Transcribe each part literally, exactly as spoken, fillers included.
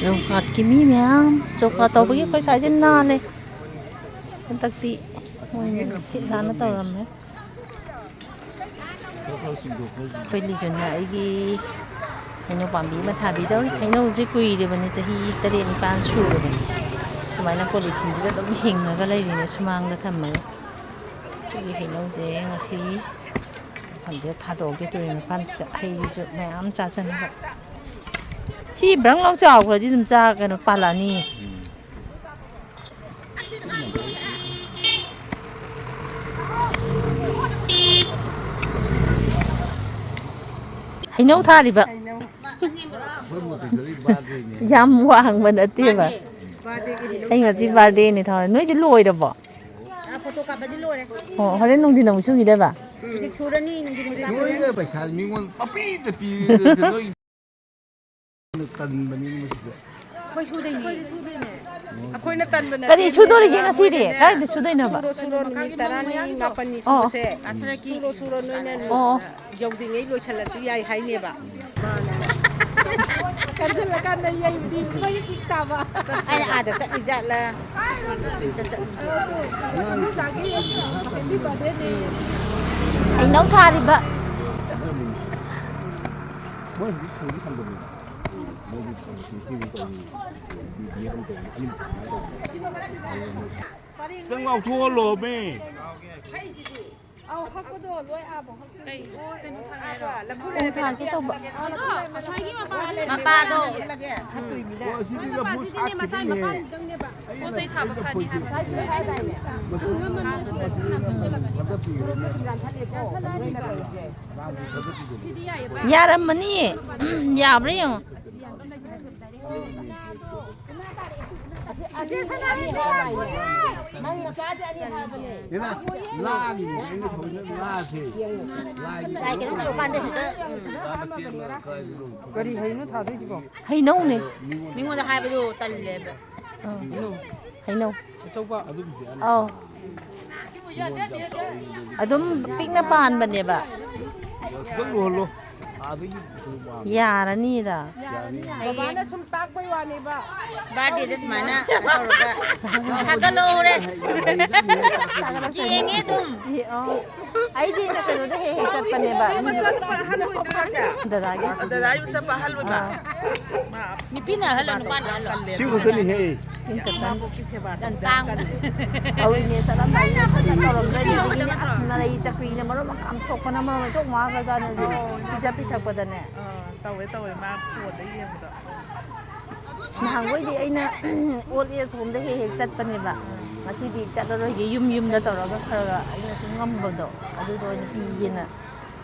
Job ꯀꯥꯔꯗꯀꯤ ꯃꯤ ꯃꯌꯥꯝ job card ꯇꯧꯕꯒꯤ ꯑꯩꯈꯣꯏ ꯁ꯭ꯋꯥꯏꯁꯦ ꯅꯥꯜꯂꯦ꯫ ꯍꯟꯗꯛꯇꯤ ꯃꯣꯏꯅ ꯁꯤꯠ ꯅꯥꯟꯅ ꯇꯧꯔꯝꯃꯦ꯫ ꯑꯩꯈꯣꯏ ꯂꯤꯖꯟꯅ ꯑꯩꯒꯤ ꯍꯩꯅꯧ ꯄꯥꯝꯕꯤ ꯑꯃ ꯊꯥꯕꯤꯗꯧꯔꯤ꯫ ꯍꯩꯅꯧꯁꯦ ꯀꯨꯏꯔꯕꯅꯤ, ꯆꯍꯤ ꯇꯔꯦꯠ ꯅꯤꯄꯥꯜ ꯁꯨꯔꯕꯅꯤ꯫ ꯁꯨꯃꯥꯏꯅ ꯄꯣꯂꯤꯊꯤꯟꯁꯤꯗ ꯑꯗꯨꯝ ꯍꯤꯡꯉꯒ ꯂꯩꯔꯤꯅꯦ, ꯁꯨꯃꯥꯡꯗ ꯊꯝꯃꯒ꯫ ꯁꯤꯒꯤ ꯍꯩꯅꯧꯁꯦ ꯉꯁꯤ ꯃꯐꯝꯁꯤꯗ ꯊꯥꯗꯣꯛꯑꯒꯦ ꯇꯨꯔꯦꯜ ꯃꯄꯥꯟꯁꯤꯗ꯫ ꯍꯩꯁꯤꯁꯨ ꯃꯌꯥꯝ ꯆꯥꯁꯤꯟꯕ꯫ ꯁꯤ ꯕ꯭ꯔꯪ ꯂꯥꯎ ꯆꯥꯎꯈ꯭ꯔꯗꯤ ꯑꯗꯨꯝ ꯆꯥ ꯀꯩꯅꯣ ꯄꯥꯜꯂꯛꯑꯅꯤ꯫ ꯍꯩꯅꯧ ꯊꯥꯔꯤꯕ꯫ ꯌꯥꯝ ꯋꯥꯡꯕ ꯅꯠꯇꯦꯕ꯫ ꯑꯩ ꯉꯁꯤ ꯕꯥꯔꯗꯦꯅꯦ ꯊꯥꯔꯦ꯫ ꯅꯣꯏꯗꯤ ꯂꯣꯏꯔꯕꯣ? ꯑꯣ, ꯍꯣꯔꯦꯟ ꯅꯨꯡꯊꯤꯟ ꯑꯃꯨꯛ ꯁꯨꯈꯤꯗꯣꯏꯕ? ꯍꯧꯖꯤꯛ ꯁꯨꯔꯅꯤ, ꯅꯨꯡꯊꯤꯟ ꯅꯨꯡꯗꯥꯡ ꯁꯨꯔꯅꯤ꯫ ꯅꯣꯏꯅ ꯄꯩꯁꯥ ꯃꯤꯉꯣꯟꯗ ꯄꯪꯄꯤꯗ ꯄꯤꯕꯗꯨꯗ ꯅꯣꯏ ꯇꯟꯕꯅꯤꯅꯦ ꯃꯁꯤꯗ꯫ ꯑꯩꯈꯣꯏ ꯁꯨꯗꯣꯏꯅꯦ꯫ ꯑꯩꯈꯣꯏꯅ ꯇꯟꯕ ꯅꯠꯇꯦ, ꯀꯔꯤ ꯁꯨꯗꯣꯔꯤꯒꯦ ꯃꯤꯅ ꯉꯁꯤꯗꯤ? ꯃꯣꯏꯅꯅꯦ꯫ ꯀꯥꯏꯗ ꯁꯨꯗꯣꯏꯅꯣꯕ? ꯁꯨꯔꯣ, ꯁꯨꯔꯣ, ꯅꯨꯃꯤꯠ ꯇꯔꯥꯅꯤ, ꯃꯥꯄꯟꯅꯤ ꯑꯣ꯫ ꯁꯨꯕꯁꯦ꯫ ꯁꯨꯔꯣ, ꯁꯨꯔꯣ, ꯅꯣꯏꯅ ꯑꯣ, ꯑꯣ꯫ ꯌꯧꯗ꯭ꯔꯤꯉꯩ ꯂꯣꯏꯁꯜꯂꯁꯨ ꯌꯥꯏ ꯍꯥꯏꯅꯦꯕ꯫ ꯆꯪꯁꯤꯜꯂꯀꯥꯟꯗ ꯌꯩꯕꯗꯤ ꯃꯩ ꯇꯥꯕ꯫ ꯑꯩꯅ ꯑꯥꯗ ꯆꯠꯂꯤ ꯖꯥꯠꯂ? ꯍꯩꯅꯧ ꯊꯥꯔꯤꯕ꯫ ꯈꯤꯇꯪ ꯂꯥꯎꯊꯣꯛꯍꯜꯂꯣꯃꯤ꯫ ꯑꯧ, ꯍꯛꯄꯗꯣ ꯂꯣꯏ ꯑꯥꯕꯣ ꯍꯛꯄꯗꯣ꯫ ꯀꯩ? ꯑꯣ, ꯀꯩꯅꯣ ꯊꯥꯒꯦ ꯍꯥꯏꯔꯣ? ꯎ ꯊꯥꯒꯦ ꯇꯧꯕ꯫ ꯑꯗꯣ ꯉꯁꯥꯏꯒꯤ ꯃꯄꯥꯗꯨ ꯃꯄꯥꯗꯣ꯫ ꯑꯣ, ꯑꯁꯤꯗꯤ ꯂꯐꯨ ꯃꯄꯥꯁꯤꯗꯤꯅꯦ, ꯃꯇꯥꯏ ꯁꯥꯠꯈꯤꯗꯣꯏꯅꯦꯍꯦ꯫ ꯃꯄꯥꯟꯗꯪꯅꯦꯕ꯫ ꯄꯣꯠ ꯆꯩ ꯊꯥꯕ ꯐꯅꯤ ꯍꯥꯏꯕ꯫ ꯌꯥꯔꯝꯃꯅꯤ꯫ ꯌꯥꯕ꯭ꯔꯥ ꯌꯦꯡꯉꯣ꯫ ꯏꯃꯥ, ꯂꯥꯒꯤꯅꯦ ꯑꯩꯅ ꯊꯧꯔꯤꯁꯦ, ꯂꯥꯁꯦ꯫ ꯂꯥꯒꯤ ꯂꯥꯏ ꯀꯩꯅꯣ ꯇꯧꯔꯀꯥꯟꯗ ꯍꯦꯛꯇ, ꯎꯝ꯫ ꯂꯥ ꯃꯆꯦꯠ ꯑꯃ ꯀꯥꯏꯗꯅꯣ꯫ ꯀꯔꯤ ꯍꯩꯅꯣ ꯊꯥꯗꯣꯏꯁꯤꯕꯣ? ꯍꯩꯅꯧꯅꯦ꯫ ꯃꯤꯉꯣꯟꯗ ꯍꯥꯏꯕꯗꯣ ꯇꯜꯂꯦꯕ꯫ ꯑꯥ꯫ ꯍꯩꯅꯧ꯫ ꯍꯩꯅꯧ꯫ ꯑꯆꯧꯕ꯫ ꯑꯗꯨꯝꯁꯦ ꯑꯩꯅ ꯑꯧ꯫ ꯑꯗꯨꯝ ꯄꯤꯛꯅ ꯄꯥꯟꯕꯅꯦꯕ꯫ ꯈꯤꯇꯪ ꯂꯨꯍꯜꯂꯣ꯫ ꯑꯥꯗꯒꯤ ꯌꯥꯔꯅꯤꯗ꯫ ꯌꯥꯔꯅꯤ꯫ ꯕꯕꯥꯅ ꯁꯨꯝ ꯇꯥꯛꯄꯩ ꯋꯥꯅꯦꯕ꯫ ꯕꯥꯔꯗꯦꯗ ꯁꯨꯃꯥꯏꯅ ꯀꯩꯅꯣ ꯇꯧꯔꯒ ꯊꯥꯒꯠꯂꯛꯎꯔꯦ꯫ ꯌꯦꯡꯉꯦ ꯑꯗꯨꯝ꯫ ꯑꯦ, ꯑꯣ꯫ ꯑꯩꯗꯤ ꯀꯩꯅꯣꯗ ꯍꯦꯛ ꯍꯦꯛ ꯆꯠꯄꯅꯦꯕ꯫ ꯃꯆꯥꯅꯨꯄꯥ ꯑꯍꯟ ꯑꯣꯏꯗꯣꯏꯔꯣ ꯁꯦ? ꯗꯗꯥꯒꯤ꯫ ꯗꯗꯥꯒꯤ ꯃꯆꯥꯅꯨꯄꯥ ꯑꯍꯜ ꯑꯣꯏꯕ꯫ ꯑꯥ꯫ ꯃꯥ ꯅꯨꯄꯤꯅ ꯑꯍꯜꯂꯣ, ꯅꯨꯄꯥꯅ ꯑꯍꯜꯂꯣ? ꯁꯤ ꯈꯛꯇꯅꯤꯍꯦ꯫ ꯏꯪ ꯇꯞꯄꯅꯤ꯫ ꯃꯥꯕꯣꯛꯀꯤ ꯁꯦꯕꯥ ꯌꯥꯝ ꯇꯧꯕꯗ ꯇꯥꯡ-꯫ ꯀꯜꯂꯤ꯫ ꯇꯧꯔꯤꯅꯦ, ꯆꯠꯂꯝꯗꯥꯏꯗ ꯐꯖꯅ ꯇꯧꯔꯝꯗ꯭ꯔꯗꯤ ꯑꯗꯨꯒꯤꯅꯦ, ꯑꯁ, ꯅꯔꯩ ꯆꯀ꯭ꯔꯤꯅ ꯃꯔꯣꯟ ꯑꯃ ꯀꯥꯝꯊꯣꯛꯄꯅ ꯃꯔꯣꯟ ꯑꯃ ꯏꯊꯣꯛ ꯃꯥꯒꯖꯥꯠꯅꯤ ꯍꯧꯖꯤꯛ꯫ ꯑꯣ, ꯄꯤꯖ ꯄꯤꯊꯛꯄꯗꯅꯦ꯫ ꯑꯥ, ꯇꯧꯋꯦ, ꯇꯧꯋꯦ, ꯃꯥ ꯐꯣꯟꯗ ꯌꯦꯡꯕꯗꯣ꯫ ꯅꯍꯥꯟꯈꯣꯏꯗꯤ ꯑꯩꯅ old age home ꯗ ꯍꯦꯛ ꯍꯦꯛ ꯆꯠꯄꯅꯦꯕ꯫ ꯉꯁꯤꯗꯤ ꯆꯠꯂꯔꯣꯏꯒꯦ, ꯌꯨꯝ ꯌꯨꯝꯗ ꯇꯧꯔꯒ ꯈꯔ ꯈꯔ ꯑꯩꯅꯁꯨ ꯉꯝꯕꯗꯣ ꯑꯗꯨꯗ ꯑꯣꯏꯅ ꯄꯤꯒꯦꯅ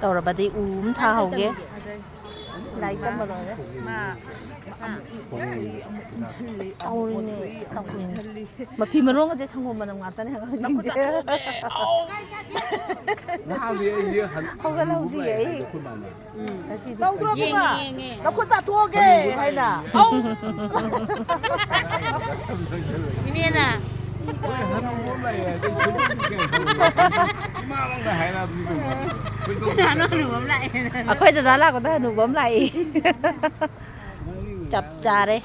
ꯇꯧꯔꯕꯗꯤ ꯎ ꯑꯃ ꯊꯥꯍꯧꯒꯦ꯫ ꯑꯗꯩ ꯂꯥꯏꯔꯤꯛ ꯇꯝꯕ ꯂꯣꯏꯔꯦ꯫ ꯃꯥ ꯑꯃꯨꯛ ꯏ, ꯑꯃꯨꯛ ꯏꯟꯁꯤꯜꯂꯤ, ꯑꯁ, ꯑꯃꯨꯛ ꯇꯧꯔꯤꯅꯦ, ꯑꯣꯠꯊꯣꯛꯏ, ꯑꯃꯨꯛ ꯇꯧꯔꯤꯅꯦ꯫ ꯏꯟꯁꯤꯜꯂꯤ꯫ ꯃꯐꯤ ꯃꯔꯣꯟꯒꯁꯦ ꯁꯪꯒꯣꯝ ꯃꯅꯝ ꯉꯥꯛꯇꯅꯦ ꯅꯈꯨꯠ ꯍꯪꯉꯤꯁꯦ꯫ ꯆꯥꯊꯣꯛꯑꯒꯦ꯫ ꯑꯧ꯫ ꯅꯍꯥꯟꯗꯤ ꯑꯩꯁꯦ ꯍꯟ-, ꯍꯧꯒꯠꯍꯧꯗ꯭ꯔꯤꯌꯦ ꯍꯟꯅꯨꯒꯨꯝ ꯂꯥꯛꯑꯦ ꯑꯩ꯫ ꯍꯥꯏꯗꯣ ꯑꯩꯈꯣꯏ ꯃꯥꯅ꯫ ꯎꯝ꯫ ꯉꯁꯤꯗꯤ ꯇꯧꯗ꯭ꯔꯣ, ꯌꯦꯡꯉꯦ, ꯏꯕꯨꯡꯉꯣ? ꯌꯦꯡꯉꯦ꯫ ꯅꯈꯨꯠ ꯆꯥꯊꯣꯛꯑꯒꯦ ꯍꯟꯅꯨꯒꯨꯝ ꯍꯥꯏꯅ꯫ ꯂꯥꯛꯑꯦ꯫ ꯑꯧ꯫ ꯏꯅꯦꯅ꯫ ꯍꯣꯏ, ꯍꯅꯨꯕ ꯑꯃ ꯂꯥꯛꯑꯦ ꯍꯥꯏꯗꯤ ꯁꯣꯏꯗꯣꯛꯇꯦ ꯀꯩꯅꯣ ꯈꯪꯕ꯭ꯔꯣ? ꯏꯃꯥꯃꯛꯅ ꯍꯥꯏꯔꯛꯑꯕꯅꯤ ꯀꯩꯅꯣ꯫ ꯁꯣꯏꯗꯣꯛꯇꯦ ꯀꯅꯥꯅꯣ ꯀꯩꯅꯣ꯫ ꯍꯅꯨꯕ ꯑꯃ ꯂꯥꯛꯑꯦꯅ? ꯑꯩꯈꯣꯏ ꯗꯗꯥ ꯂꯥꯛꯄꯗ ꯍꯅꯨꯕ ꯑꯃ ꯂꯥꯛꯑꯦ꯫ ꯆꯞ ꯆꯥꯔꯦ꯫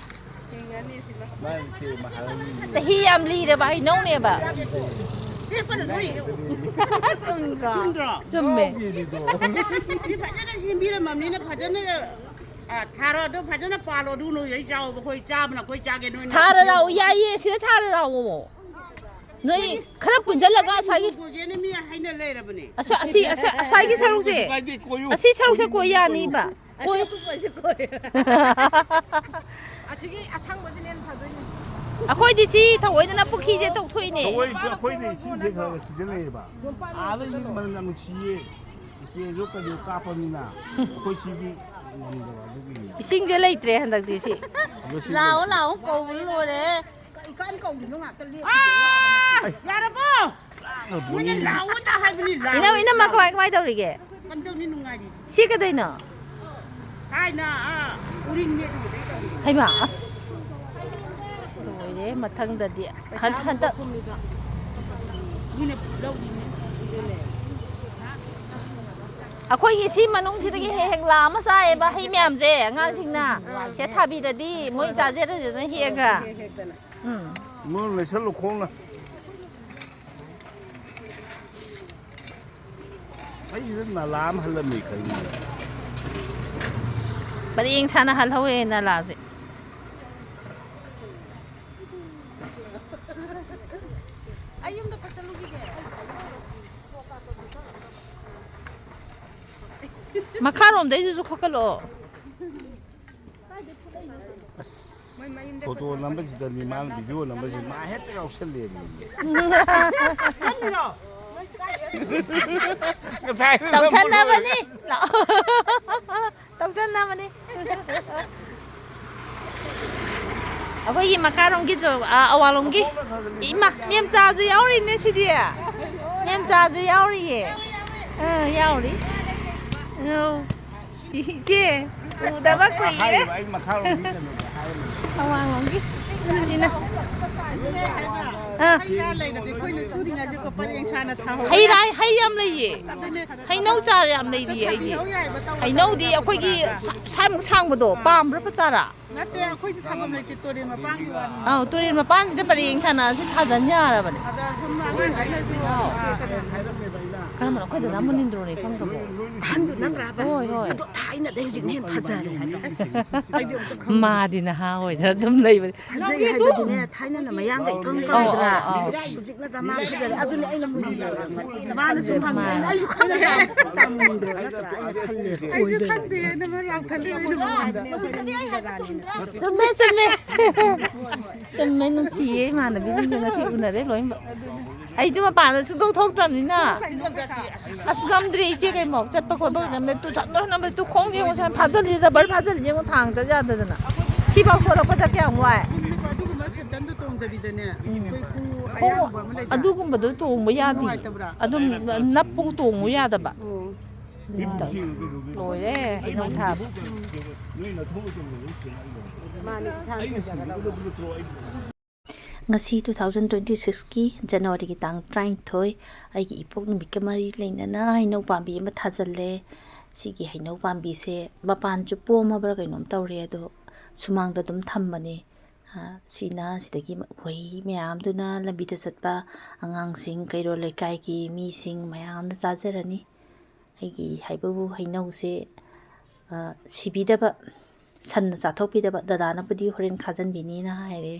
ꯃꯥꯅ ꯁꯤ ꯃꯍꯥꯔꯥꯅꯤꯅꯤ꯫ ꯆꯍꯤ ꯌꯥꯝ ꯂꯤꯔꯕ ꯍꯩꯅꯧꯅꯦꯕ꯫ ꯆꯨꯝꯗ꯭ꯔꯣ? ꯆꯨꯝꯃꯦ꯫ ꯁꯤ ꯐꯖꯅ ꯁꯦꯝꯕꯤꯔꯝꯃꯕꯅꯤꯅ ꯐꯖꯅ ꯑ, ꯊꯥꯔꯣ, ꯑꯗꯣ ꯐꯖꯅ ꯄꯥꯜꯂꯣ, ꯑꯗꯨ ꯅꯣꯏ ꯑꯩ ꯆꯥꯎꯕ, ꯑꯩꯈꯣꯏ ꯆꯥꯕꯅ ꯑꯩꯈꯣꯏ ꯆꯥꯒꯦ, ꯅꯣꯏꯅ ꯊꯥꯔ ꯂꯥꯛꯑꯣ, ꯌꯥꯏꯌꯦ, ꯁꯤꯗ ꯊꯥꯔ ꯂꯥꯛꯑꯣ꯫ ꯅꯣꯏ ꯈꯔ ꯄꯨꯟꯁꯤꯜꯂꯒ ꯑꯁꯥꯏꯒꯤ, ꯀꯣꯏꯒꯦꯅ ꯃꯤ ꯍꯥꯏꯅ ꯂꯩꯔꯕꯅꯦ꯫ ꯑꯁ-, ꯑꯁꯤ, ꯑꯁ-, ꯑꯁꯥꯏꯒꯤ ꯁꯔꯨꯛꯁꯦ, ꯀꯩꯁꯨ ꯀꯥꯏꯗꯦ, ꯀꯣꯏꯌꯨ, ꯑꯁꯤ ꯁꯔꯨꯛꯁꯦ ꯀꯣꯏꯌꯨ, ꯀꯣꯏ ꯀꯣꯏꯌꯨ꯫ ꯌꯥꯅꯤꯕ꯫ ꯀꯣꯏ-, ꯑꯁꯤꯒꯤ ꯑꯁꯪꯕꯁꯤꯅ ꯍꯦꯟꯅ ꯐꯗꯣꯏꯅꯦ꯫ ꯑꯩꯈꯣꯏꯗꯤ ꯁꯤ ꯊꯑꯣꯏꯗꯅ ꯄꯨꯈ꯭ꯔꯤꯁꯦ ꯇꯧꯊꯣꯛꯏꯅꯦ꯫ ꯊꯑꯣꯏ ꯑꯩꯈꯣꯏꯅ ꯏꯁꯤꯡꯁꯦ ꯈꯔ ꯈꯔ ꯁꯤꯖꯤꯟꯅꯩꯌꯦꯕ꯫ ꯑꯥꯗ ꯌꯦꯡꯕꯗ ꯌꯥꯝ ꯅꯨꯡꯁꯤꯌꯦ꯫ ꯏꯆꯦꯁꯨ ꯀꯩꯅꯣ ꯀꯥꯞꯄꯅꯤꯅ ꯑꯩꯈꯣꯏ ꯁꯤꯗꯤ ꯉꯝꯗꯕ ꯑꯗꯨꯒꯤꯅꯤ꯫ ꯏꯁꯤꯡꯁꯦ ꯂꯩꯇ꯭ꯔꯦ ꯍꯟꯗꯛꯇꯤ ꯁꯤ꯫ ꯑꯗꯣ ꯁꯤ ꯂꯥꯛꯑꯣ, ꯂꯥꯛꯑꯣ, ꯀꯧꯕꯗ ꯂꯣꯏꯔꯦ꯫ ꯏꯀꯥꯟ ꯀꯧꯔꯤꯅꯣ ꯉꯥꯛꯇ ꯂꯦꯞꯄꯤꯁꯦ꯫ ꯑꯥ! ꯌꯥꯔꯕꯣ? ꯃꯣꯏꯅ ꯂꯥꯛꯑꯣ ꯇ ꯍꯥꯏꯕꯅꯤ, ꯂꯥꯛꯑꯣ꯫ ꯏꯅꯝ, ꯏꯅꯝꯃ ꯀꯃꯥꯏ, ꯀꯃꯥꯏ ꯇꯧꯔꯤꯒꯦ? ꯀꯝꯗꯧꯅꯤ, ꯅꯨꯡꯉꯥꯏꯔꯤ? ꯁꯤ ꯀꯩꯗꯧꯅꯣ? ꯊꯥꯏꯅ, ꯑꯥ, ꯎꯔꯤꯡ ꯃꯦꯠꯂꯨꯕꯗꯩ ꯇꯧꯔꯤ꯫ ꯍꯩꯃꯥ, ꯑꯁ꯫ ꯂꯣꯏꯔꯦ, ꯃꯊꯪꯗꯗꯤ꯫ ꯍꯟ-, ꯍꯟꯗꯛ ꯃꯤꯅ ꯂꯧꯔꯤꯅꯦ꯫ ꯑꯗꯨꯅꯦ꯫ ꯑꯩꯈꯣꯏꯒꯤ ꯁꯤ ꯃꯅꯨꯡꯁꯤꯗꯒꯤ ꯍꯦꯛ ꯍꯦꯛ ꯂꯥ ꯑꯃ ꯆꯥꯏꯌꯦꯕ, ꯍꯩ ꯃꯌꯥꯝꯁꯦ ꯑꯉꯥꯡꯁꯤꯡꯅ ꯁꯦ ꯊꯥꯕꯤꯔꯗꯤ ꯃꯣꯏ ꯆꯥꯖꯔꯁꯅ ꯍꯦꯛꯑꯒ꯫ ꯍꯦꯛ ꯍꯦꯛꯇꯅ꯫ ꯎꯝ꯫ ꯃꯣꯏ ꯂꯩꯁꯜꯂꯨ ꯈꯣꯡꯅ꯫ ꯑꯩꯁꯤꯗ ꯅꯂꯥ ꯑꯃ ꯍꯜꯂꯝꯃꯤ ꯈꯪꯉꯤ꯫ ꯄꯔꯦꯡ ꯁꯥꯅ ꯍꯜꯍꯧꯋꯦ ꯅꯂꯥꯁꯦ꯫ ꯑꯩ ꯌꯨꯝꯗ ꯐꯠ ꯆꯠꯂꯨꯈꯤꯒꯦ꯫ ꯃꯈꯥꯔꯣꯝꯗꯩꯗꯨꯁꯨ ꯈꯣꯀꯠꯂꯛꯑꯣ꯫ ꯑꯁ, ꯐꯣꯇꯣ ꯅꯝꯕꯁꯤꯗꯅꯤ ꯃꯥꯅ ꯚꯤꯗꯤꯑꯣ ꯅꯝꯕꯁꯤ ꯃꯥ ꯍꯦꯛꯇ ꯌꯥꯎꯁꯜꯂꯦꯅꯦ꯫ ꯉꯁꯥꯏ ꯇꯧꯁꯟꯅꯕꯅꯤ꯫ ꯂꯥꯛꯑꯣ꯫ ꯇꯧꯁꯟꯅꯕꯅꯤ꯫ ꯑꯩꯈꯣꯏꯒꯤ ꯃꯈꯥꯔꯣꯝꯒꯤꯁꯨ, ꯑ, ꯑꯋꯥꯡꯂꯣꯝꯒꯤ ꯏꯃꯥ ꯃꯦꯝꯆꯥꯁꯨ ꯌꯥꯎꯔꯤꯅꯦ ꯁꯤꯗꯤ꯫ ꯃꯦꯝꯆꯥꯁꯨ ꯌꯥꯎꯔꯤꯌꯦ꯫ ꯑ, ꯌꯥꯎꯔꯤ꯫ ꯑꯧ꯫ ꯏꯆꯦ, ꯎꯗꯕ ꯀꯨꯏꯔꯦ꯫ ꯍꯥꯏꯔꯤꯕ ꯑꯩ ꯃꯈꯥꯔꯣꯝꯒꯤ ꯀꯩꯅꯣꯗꯣ ꯍꯥꯏꯔꯝꯃꯤꯅꯦ꯫ ꯑꯋꯥꯡꯂꯣꯝꯒꯤ ꯏꯆꯦꯅ꯫ ꯑꯥ꯫ ꯍꯩ ꯔꯥ ꯂꯩꯔꯗꯤ ꯑꯩꯈꯣꯏꯅ ꯁꯨꯔꯤꯉꯩꯁꯦꯀꯣ ꯄꯔꯦꯡ ꯁꯥꯅ ꯊꯥꯍꯧꯕ ꯍꯩ ꯔꯥ, ꯌꯥꯏ꯫ ꯍꯩ ꯌꯥꯝ ꯂꯩꯌꯦ꯫ ꯑꯗꯨꯅꯦ꯫ ꯍꯩꯅꯧ ꯆꯥꯔ ꯌꯥꯝ ꯂꯩꯔꯤꯌꯦ ꯑꯩꯗꯤ꯫ ꯊꯥꯕꯤꯍꯧ ꯌꯥꯏꯕ ꯇꯧꯔꯒ ꯍꯩꯅꯧꯗꯤ ꯕꯣꯔꯥꯒ ꯑꯩꯈꯣꯏꯒꯤ ꯄꯨꯔꯛꯑꯒ꯫ ꯁ꯭ꯋꯥꯏꯃꯨꯛ ꯁꯥꯡꯕꯗꯣ ꯑꯥ꯫ ꯄꯥꯝꯕ꯭ꯔꯥ ꯄꯆꯥꯔꯥ? ꯅꯠꯇꯦ, ꯑꯩꯈꯣꯏꯗꯤ ꯊꯥꯐꯝ ꯂꯩꯇꯦ, ꯇꯨꯔꯦꯜ ꯃꯄꯥꯟꯒꯤ ꯋꯥꯅꯤ꯫ ꯑꯧ, ꯇꯨꯔꯦꯜ ꯃꯄꯥꯟꯁꯤꯗ ꯄꯔꯦꯡ ꯁꯥꯟꯅ ꯑꯁꯤ ꯊꯥꯖꯟ ꯌꯥꯔꯕꯅꯦ꯫ ꯑꯗ ꯁꯨꯝ ꯑꯉꯥꯡꯈꯩꯅꯁꯨ, ꯑꯥ, ꯀꯔꯝꯕꯅꯣ? ꯑꯩꯈꯣꯏ ꯗꯗꯥ ꯃꯨꯅꯤꯟꯗ꯭ꯔꯣꯅꯦ, ꯈꯪꯗ꯭ꯔꯕꯣ? ꯑꯍꯟꯗꯨ ꯅꯠꯇ꯭ꯔꯥꯕ? ꯍꯣꯏ, ꯍꯣꯏ꯫ ꯑꯗꯣ ꯊꯥꯏꯅꯗꯩ ꯍꯧꯖꯤꯛꯅ ꯍꯦꯟꯅ ꯐꯖꯔꯦ ꯍꯥꯏꯕ꯫ ꯑꯁ, ꯑꯩꯗꯤ ꯑꯝꯇ ꯈꯪꯗꯦ꯫ ꯃꯥꯗꯤ ꯅꯍꯥ ꯑꯣꯏꯗꯅ ꯑꯗꯨꯝ ꯂꯩꯕꯅꯦ꯫ ꯐꯖꯩ ꯍꯥꯏꯕꯗꯤꯅꯦ, ꯊꯥꯏꯅꯅ ꯃꯌꯥꯡꯒ ꯏꯀꯪ ꯑꯧ, ꯀꯪꯗ꯭ꯔꯥ? ꯑꯧ, ꯑꯧ꯫ ꯍꯧꯖꯤꯛꯅ ꯗꯃꯥ ꯐꯖꯔꯦ꯫ ꯑꯗꯨꯅꯦ ꯑꯩꯅ ꯃꯨꯟꯗ꯭ꯔꯣ ꯌꯥꯝ ꯃꯥꯜꯂꯦ꯫ ꯃꯥꯅ ꯁꯨꯝ ꯍꯪꯉꯦ, ꯑꯩꯅ, ꯑꯩꯁꯨ ꯈꯪꯗꯦ꯫ ꯇꯥ ꯃꯨꯟꯗ꯭ꯔꯣ ꯅꯠꯇ꯭ꯔꯥ ꯑꯩꯅ ꯈꯜꯂꯦ꯫ ꯑꯩꯁꯨ ꯑꯣꯏꯗꯣꯏꯅꯦ꯫ ꯈꯪꯗꯦ, ꯑꯩꯅ ꯃꯔꯛ ꯈꯜꯂꯦ, ꯑꯩꯅ ꯃꯉꯣꯟꯗ꯫ ꯆꯨꯝꯃꯦ, ꯆꯨꯝꯃꯦ꯫ ꯆꯨꯝꯃꯦ, ꯅꯨꯡꯁꯤꯌꯦ ꯏꯃꯥꯟꯅꯕꯤꯁꯤꯡꯁꯦ ꯉꯁꯤ ꯎꯅꯔꯦ ꯂꯣꯏꯅꯃꯛ꯫ ꯑꯩꯁꯨ ꯃꯄꯥꯟꯗ ꯁꯨꯡꯊꯣꯛ ꯊꯣꯛꯇ꯭ꯔꯕꯅꯤꯅ꯫ ꯑꯁ, ꯉꯝꯗ꯭ꯔꯦ ꯏꯆꯦ, ꯀꯩꯅꯣ ꯆꯠꯄ ꯈꯣꯠꯄ ꯉꯝꯗ꯭ꯔꯦ꯫ ꯇꯨ ꯆꯠꯅ ꯍꯣꯠꯅꯕꯗ ꯇꯨ ꯈꯣꯡ ꯌꯦꯡꯉꯨ, ꯁꯨꯃꯥꯏꯅ ꯐꯥꯖꯤꯜꯂꯤ, ꯔꯕꯔ ꯐꯥꯖꯤꯜꯂꯤ ꯌꯦꯡꯉꯨ, ꯊꯥꯡ ꯆꯠ ꯌꯥꯗꯗꯅ꯫ ꯁꯤꯐꯥꯎ ꯊꯣꯛꯂꯛꯄꯗ ꯀꯌꯥꯝ ꯋꯥꯏ꯫ ꯑꯗꯨꯒꯨꯝꯕ ꯁꯦꯟꯗꯟꯗꯣ ꯇꯣꯡꯗꯕꯤꯗꯅꯦ, ꯎꯝ꯫ ꯑꯩꯈꯣꯏ ꯈꯣꯡꯎꯞ ꯈꯣꯡꯎꯞ ꯑꯌꯥꯡꯕ ꯑꯃ ꯂꯩꯗꯅ꯫ ꯑꯗꯨꯒꯨꯝꯕꯗꯣ ꯇꯣꯡꯕ ꯌꯥꯗꯦ꯫ ꯅꯨꯡꯉꯥꯏꯇꯕ꯭ꯔꯥ? ꯑꯗꯨꯝ ꯅꯞꯄꯒ ꯇꯣꯡꯉꯨ ꯌꯥꯗꯕ꯫ ꯑꯣ꯫ ꯑꯗꯨꯝ ꯇꯧꯋꯤ꯫ ꯂꯣꯏꯔꯦ ꯍꯩꯅꯧ ꯊꯥꯕ꯫ ꯃꯥꯅꯦ, ꯏꯁꯥꯅ ꯁꯦꯡꯖꯒꯗꯧꯕ꯫ ꯉꯁꯤ two thousand twenty sixꯀꯤ Januaryꯒꯤ ꯇꯥꯡ ꯇꯔꯥꯅꯤꯊꯣꯏ, ꯑꯩꯒꯤ ꯏꯄꯣꯛ ꯅꯨꯃꯤꯠꯀ ꯃꯔꯤ ꯂꯩꯅꯅ ꯍꯩꯅꯧ ꯄꯥꯝꯕꯤ ꯑꯃ ꯊꯥꯖꯤꯜꯂꯦ꯫ ꯁꯤꯒꯤ ꯍꯩꯅꯧ ꯄꯥꯝꯕꯤꯁꯦ ꯃꯄꯥꯟꯁꯨ ꯄꯣꯝꯃꯕ꯭ꯔꯥ ꯀꯩꯅꯣꯝ ꯇꯧꯔꯦ, ꯑꯗꯣ ꯁꯨꯃꯥꯡꯗ ꯑꯗꯨꯝ ꯊꯝꯕꯅꯦ꯫ ꯑ, ꯁꯤꯅ ꯁꯤꯗꯒꯤ ꯎꯍꯩ ꯃꯌꯥꯝꯗꯨꯅ ꯂꯝꯕꯤꯗ ꯆꯠꯄ ꯑꯉꯥꯡꯁꯤꯡ, ꯀꯩꯔꯣꯜ ꯂꯩꯀꯥꯏꯒꯤ ꯃꯤꯁꯤꯡ ꯃꯌꯥꯝꯅ ꯆꯥꯖꯔꯅꯤ꯫ ꯑꯩꯒꯤ ꯍꯥꯏꯕꯕꯨ ꯍꯩꯅꯧꯁꯦ, ꯑ, ꯁꯤꯕꯤꯗꯕ, ꯁꯟꯅ ꯆꯥꯊꯣꯛꯄꯤꯗꯕ, ꯗꯗꯥꯅꯕꯨꯗꯤ ꯍꯣꯔꯦꯟ ꯈꯥꯖꯟꯕꯤꯅꯤꯅ ꯍꯥꯏꯔꯦ꯫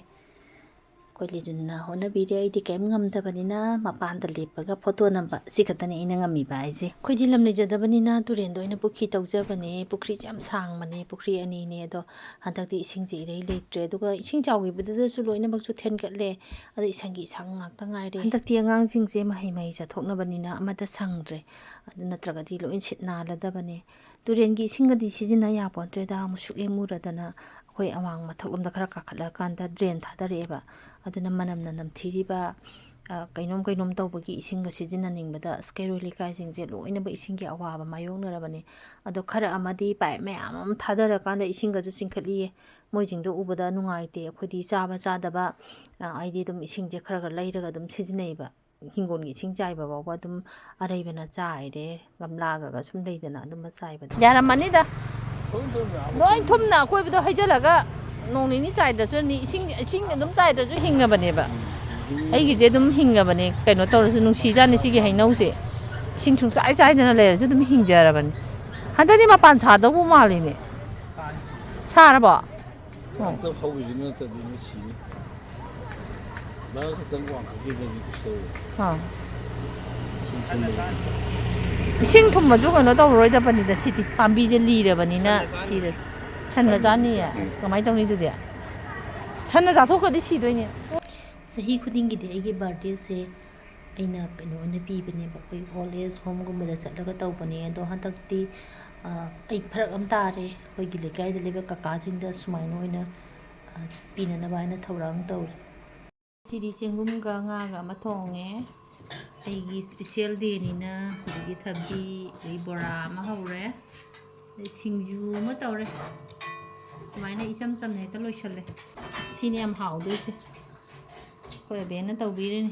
ꯑꯩꯈꯣꯏ ꯂꯤꯖꯨꯟꯅ ꯍꯣꯠꯅꯕꯤꯔꯦ꯫ ꯑꯩꯗꯤ ꯀꯔꯤꯝ ꯉꯝꯗꯕꯅꯤꯅ ꯃꯄꯥꯟꯗ ꯂꯦꯞꯄꯒ ꯐꯣꯇꯣ ꯅꯝꯕ, ꯁꯤ ꯈꯛꯇꯅꯤ ꯑꯩꯅ ꯉꯝꯃꯤꯕ ꯍꯥꯏꯁꯦ꯫ ꯑꯩꯈꯣꯏꯗꯤ ꯂꯝ ꯂꯩꯖꯗꯕꯅꯤꯅ ꯇꯨꯔꯦꯟꯗ ꯑꯣꯏꯅ ꯄꯨꯈ꯭ꯔꯤ ꯇꯧꯖꯕꯅꯦ꯫ ꯄꯨꯈ꯭ꯔꯤꯁꯦ ꯌꯥꯝ ꯁꯥꯡꯕꯅꯦ, ꯄꯨꯈ꯭ꯔꯤ ꯑꯅꯤꯅꯦ, ꯑꯗꯣ ꯍꯟꯗꯛꯇꯤ ꯏꯁꯤꯡꯁꯦ ꯏꯔꯩ ꯂꯩꯇ꯭ꯔꯦ꯫ ꯑꯗꯨꯒ ꯏꯁꯤꯡ ꯆꯥꯎꯈꯤꯕꯗꯨꯗꯁꯨ ꯂꯣꯏꯅꯃꯛꯁꯨ ꯊꯦꯟꯒꯠꯂꯦ꯫ ꯑꯗ ꯏꯁꯪꯒꯤ ꯏꯁꯪ ꯉꯥꯛꯇ ꯉꯥꯏꯔꯦ꯫ ꯍꯟꯗꯛꯇꯤ ꯑꯉꯥꯡꯁꯤꯡꯁꯦ ꯃꯍꯩ ꯃꯍꯩ ꯆꯠꯊꯣꯛꯅꯕꯅꯤꯅ ꯑꯃꯠꯇ ꯁꯪꯗ꯭ꯔꯦ꯫ ꯑꯗꯨ ꯅꯠꯇ꯭ꯔꯒꯗꯤ ꯂꯣꯏ ꯁꯤꯠ ꯅꯥꯜꯂꯗꯕꯅꯦ꯫ ꯇꯨꯔꯦꯟꯒꯤ ꯏꯁꯤꯡꯒꯗꯤ ꯁꯤꯖꯤꯟꯅ ꯌꯥꯄꯣꯟꯇ꯭ꯔꯦꯗ꯫ ꯑꯃꯨꯛ ꯁꯨꯛ ꯌꯦꯡꯉꯨꯔꯗꯅ ꯑꯩꯈꯣꯏ ꯑꯋꯥꯡ ꯃꯊꯛꯂꯣꯝꯗ ꯈꯔ ꯀꯥꯈꯠꯂꯀꯥꯟꯗ drain ꯊꯥꯗꯔꯛꯑꯦꯕ꯫ ꯑꯗꯨꯅ ꯃꯅꯝꯅ ꯅꯝꯊꯤꯔꯤꯕ, ꯑ, ꯀꯩꯅꯣꯝ ꯀꯩꯅꯣꯝ ꯇꯧꯕꯒꯤ ꯏꯁꯤꯡꯒ ꯁꯤꯖꯤꯟꯅꯅꯤꯡꯕꯗ ꯑꯁ ꯀꯩꯔꯣꯏ ꯂꯩꯀꯥꯏꯁꯤꯡꯁꯦ ꯂꯣꯏꯅꯃꯛ ꯏꯁꯤꯡꯒꯤ ꯑꯋꯥꯕ ꯃꯥꯌꯣꯛꯅꯔꯕꯅꯤ꯫ ꯑꯗꯣ ꯈꯔ ꯑꯃꯗꯤ pipe ꯃꯌꯥꯝ ꯑꯃ ꯊꯥꯗꯔꯀꯥꯟꯗ ꯏꯁꯤꯡꯒꯁꯨ ꯆꯤꯡꯈꯠꯂꯤꯌꯦ꯫ ꯃꯣꯏꯁꯤꯡꯗꯣ ꯎꯕꯗ ꯅꯨꯡꯉꯥꯏꯇꯦ꯫ ꯑꯩꯈꯣꯏꯗꯤ ꯆꯥꯕ ꯆꯥꯗꯕ, ꯑ, ꯍꯥꯏꯗꯤ ꯑꯗꯨꯝ ꯏꯁꯤꯡꯁꯦ ꯈꯔ ꯈꯔ ꯂꯩꯔꯒ ꯑꯗꯨꯝ ꯁꯤꯖꯤꯟꯅꯩꯕ꯫ ꯍꯤꯡꯒꯣꯜꯒꯤ ꯏꯁꯤꯡ ꯆꯥꯏꯕ ꯐꯥꯎꯕ ꯑꯗꯨꯝ ꯑꯔꯩꯕꯅ ꯆꯥꯏꯔꯦ, ꯒꯝꯂꯥꯒꯒ ꯁꯨꯝ ꯂꯩꯗꯅ ꯑꯗꯨꯝꯕ ꯆꯥꯏꯕꯗꯣ꯫ ꯌꯥꯔꯝꯃꯅꯤꯗ꯫ ꯂꯣꯏ ꯊꯨꯝꯅ ꯑꯀꯣꯏꯕꯗꯣ ꯍꯩꯖꯤꯜꯂꯒ ꯅꯣꯡ ꯅꯤꯅꯤ ꯆꯥꯏꯗ꯭ꯔꯁꯨ, ꯅꯤ-, ꯏꯁꯤꯡ, ꯏꯁꯤꯡ ꯑꯗꯨꯝ ꯆꯥꯏꯗ꯭ꯔꯁꯨ ꯍꯤꯡꯉꯕꯅꯦꯕ꯫ ꯑꯩꯒꯤꯁꯦ ꯑꯗꯨꯝ ꯍꯤꯡꯉꯕꯅꯦ, ꯀꯩꯅꯣ ꯇꯧꯔꯁꯨ, ꯅꯨꯡꯁꯤꯖꯥꯠꯅꯤ ꯁꯤꯒꯤ ꯍꯩꯅꯧꯁꯦ꯫ ꯏꯁꯤꯡ ꯁꯨꯡꯆꯥꯏ ꯆꯥꯏꯗꯅ ꯂꯩꯔꯁꯨ ꯑꯗꯨꯝ ꯍꯤꯡꯖꯔꯕꯅꯤ꯫ ꯍꯟꯗꯛꯇꯤ ꯃꯄꯥꯟ ꯁꯥꯗꯧꯕ ꯃꯥꯜꯂꯤꯅꯦ꯫ ꯁꯥꯔꯕꯣ? ꯑꯣ꯫ ꯑꯝꯇ ꯍꯧꯕꯁꯤ ꯅꯠꯇꯗꯤ ꯃꯤ ꯁꯤꯅꯤ꯫ ꯃꯔꯛ ꯈꯛꯇꯪ ꯋꯥꯡꯈꯠꯈꯤꯕꯗꯤ ꯀꯩꯁꯨ ꯇꯧꯔꯣꯏ꯫ ꯑꯥ꯫ ꯁꯨꯝ ꯊꯨꯝꯕꯗꯤ꯫ ꯏꯁꯤꯡ ꯊꯨꯝꯕꯁꯨ ꯀꯩꯅꯣ ꯇꯧꯔꯔꯣꯏꯗꯕꯅꯤꯗ ꯁꯤꯗꯤ꯫ ꯄꯥꯝꯕꯤꯁꯦ ꯂꯤꯔꯕꯅꯤꯅ ꯁꯤꯔꯦ꯫ ꯁꯟꯅ ꯆꯥꯅꯤꯌꯦ꯫ ꯑꯁ, ꯀꯃꯥꯏꯅ ꯇꯧꯅꯤ ꯑꯗꯨꯗꯤ? ꯁꯟꯅ ꯆꯥꯊꯣꯛꯈ꯭ꯔꯗꯤ ꯁꯤꯗꯣꯏꯅꯦ꯫ ꯆꯍꯤ ꯈꯨꯗꯤꯡꯒꯤꯗꯤ ꯑꯩꯒꯤ birthdayꯁꯦ ꯑꯩꯅ ꯀꯩꯅꯣ ꯑꯣꯏꯅ ꯄꯤꯕꯅꯦꯕ, ꯑꯩꯈꯣꯏ old age homeꯒꯨꯝꯕꯗ ꯆꯠꯂꯒ ꯇꯧꯕꯅꯦ꯫ ꯑꯗꯣ ꯍꯟꯗꯛꯇꯤ, ꯑ, ꯑꯩ ꯐꯔꯛ ꯑꯃ ꯇꯥꯔꯦ꯫ ꯑꯩꯈꯣꯏꯒꯤ ꯂꯩꯀꯥꯏꯗ ꯂꯩꯕ ꯀꯀꯥꯁꯤꯡꯗ ꯁꯨꯃꯥꯏꯅ ꯑꯣꯏꯅ, ꯑ, ꯄꯤꯅꯅꯕ ꯍꯥꯏꯅ ꯊꯧꯔꯥꯡ ꯇꯧꯔꯤ꯫ ꯁꯤꯗꯤ ꯆꯦꯡꯒꯨꯝꯒ ꯉꯥꯒ ꯑꯃ ꯊꯣꯡꯉꯦ꯫ ꯑꯩꯒꯤ special dayꯅꯤꯅ꯫ ꯑꯗꯒꯤ ꯊꯕꯤ, ꯑꯗꯩ ꯕꯣꯔꯥ ꯑꯃ ꯍꯧꯔꯦ, ꯑꯗꯩ ꯁꯤꯡꯖꯨ ꯑꯃ ꯇꯧꯔꯦ꯫ ꯁꯨꯃꯥꯏꯅ ꯏꯆꯝ ꯆꯝꯅ ꯍꯦꯛꯇ ꯂꯣꯏꯁꯜꯂꯦ꯫ ꯁꯤꯅ ꯌꯥꯝ ꯍꯥꯎꯗꯣꯏꯁꯦ꯫ ꯑꯩꯈꯣꯏ ꯑꯕꯦꯅ ꯇꯧꯕꯤꯔꯤꯅꯤ꯫